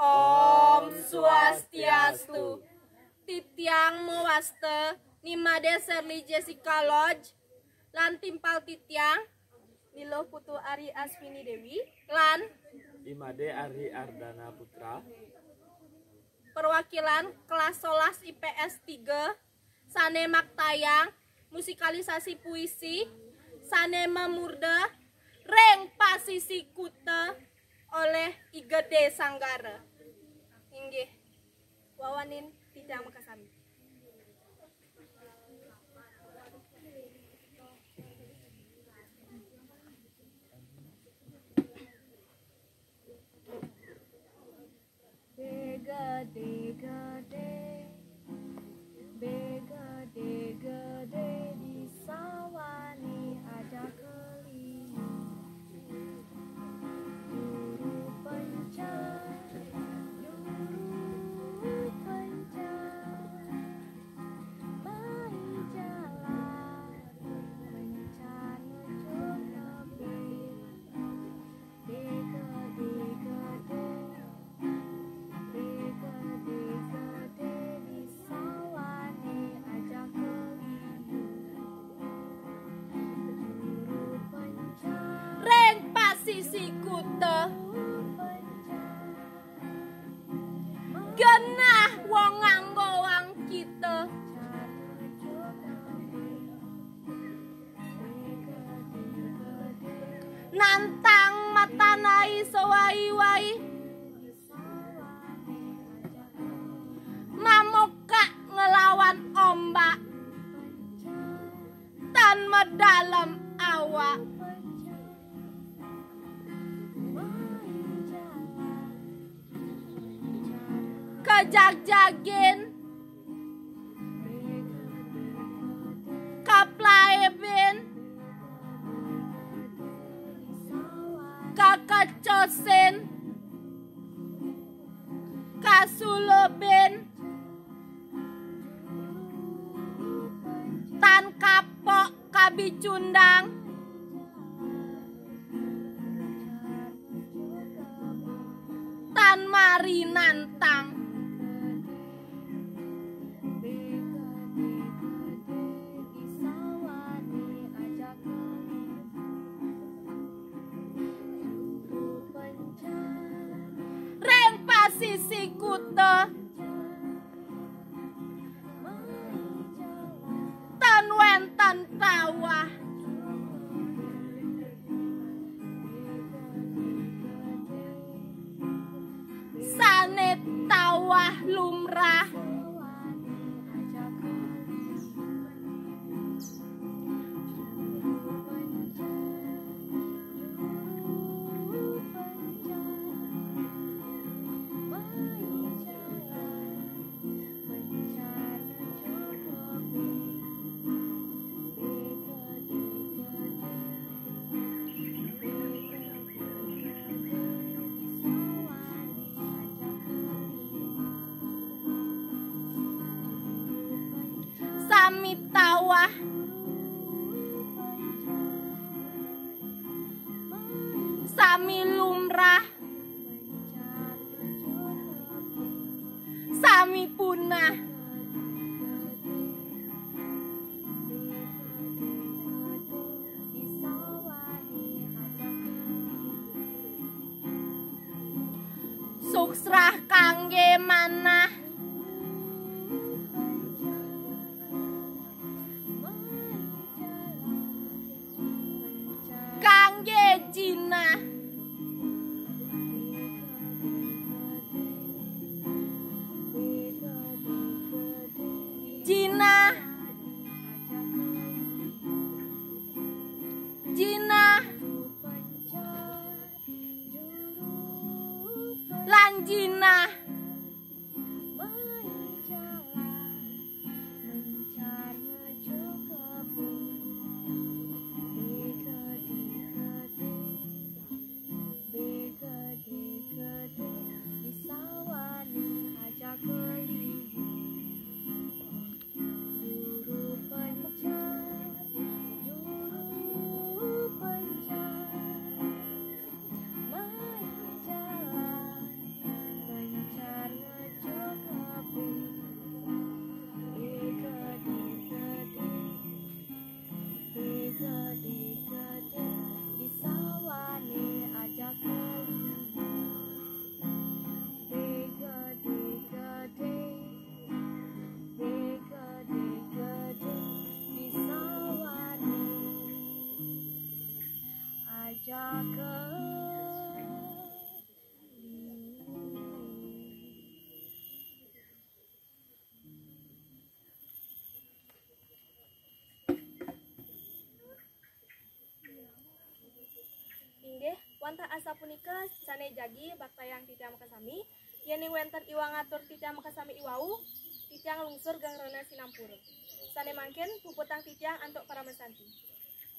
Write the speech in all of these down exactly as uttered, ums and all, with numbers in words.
Om Swastiastu. Titiang mawasta Ni Made Serli Jessica Lodge lan timpal titiang Ni Luh Putu Ari Aswini Dewi lan Ni Made Ari Ardana Putra, perwakilan kelas solas I P S tiga, sane maktayang musikalisasi puisi sane mamurda Ring Pasisi Kuta oleh I Gede Sanggara. Inggih, wawanin titiang makasami. Begede-gede, begede-gede di sawane aja keliu. Juru pencar, juru pencar, mai jalan pencar nuju tebih. Ring pasisi kuta, genah wong nganggo wang kita. Nantang matanai sawai-wai, mamokak ngelawan ombak, tan madalem awak. Kajagjagin, kaplaebin, kakecosin, kasulebin, tan kapok kabicundang, tan mari nantang. Ring pasisi kuta, tan wenten tawah sane tawah lumrah. Sami tawah, sami lumrah, sami punah. Suksrah kangge manah, kangge jinah. Jinah, jinah, lan jinah. Tah asapunika sané jagi baktayang titiang makasami, yéning wénten iwang atur titiang makasami iwau, titiang lungsur geng rena sinampura. Sané mangkin puputang titiang antuk paramasanti.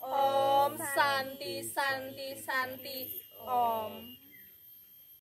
Om Santi, Santi, Santi, Om.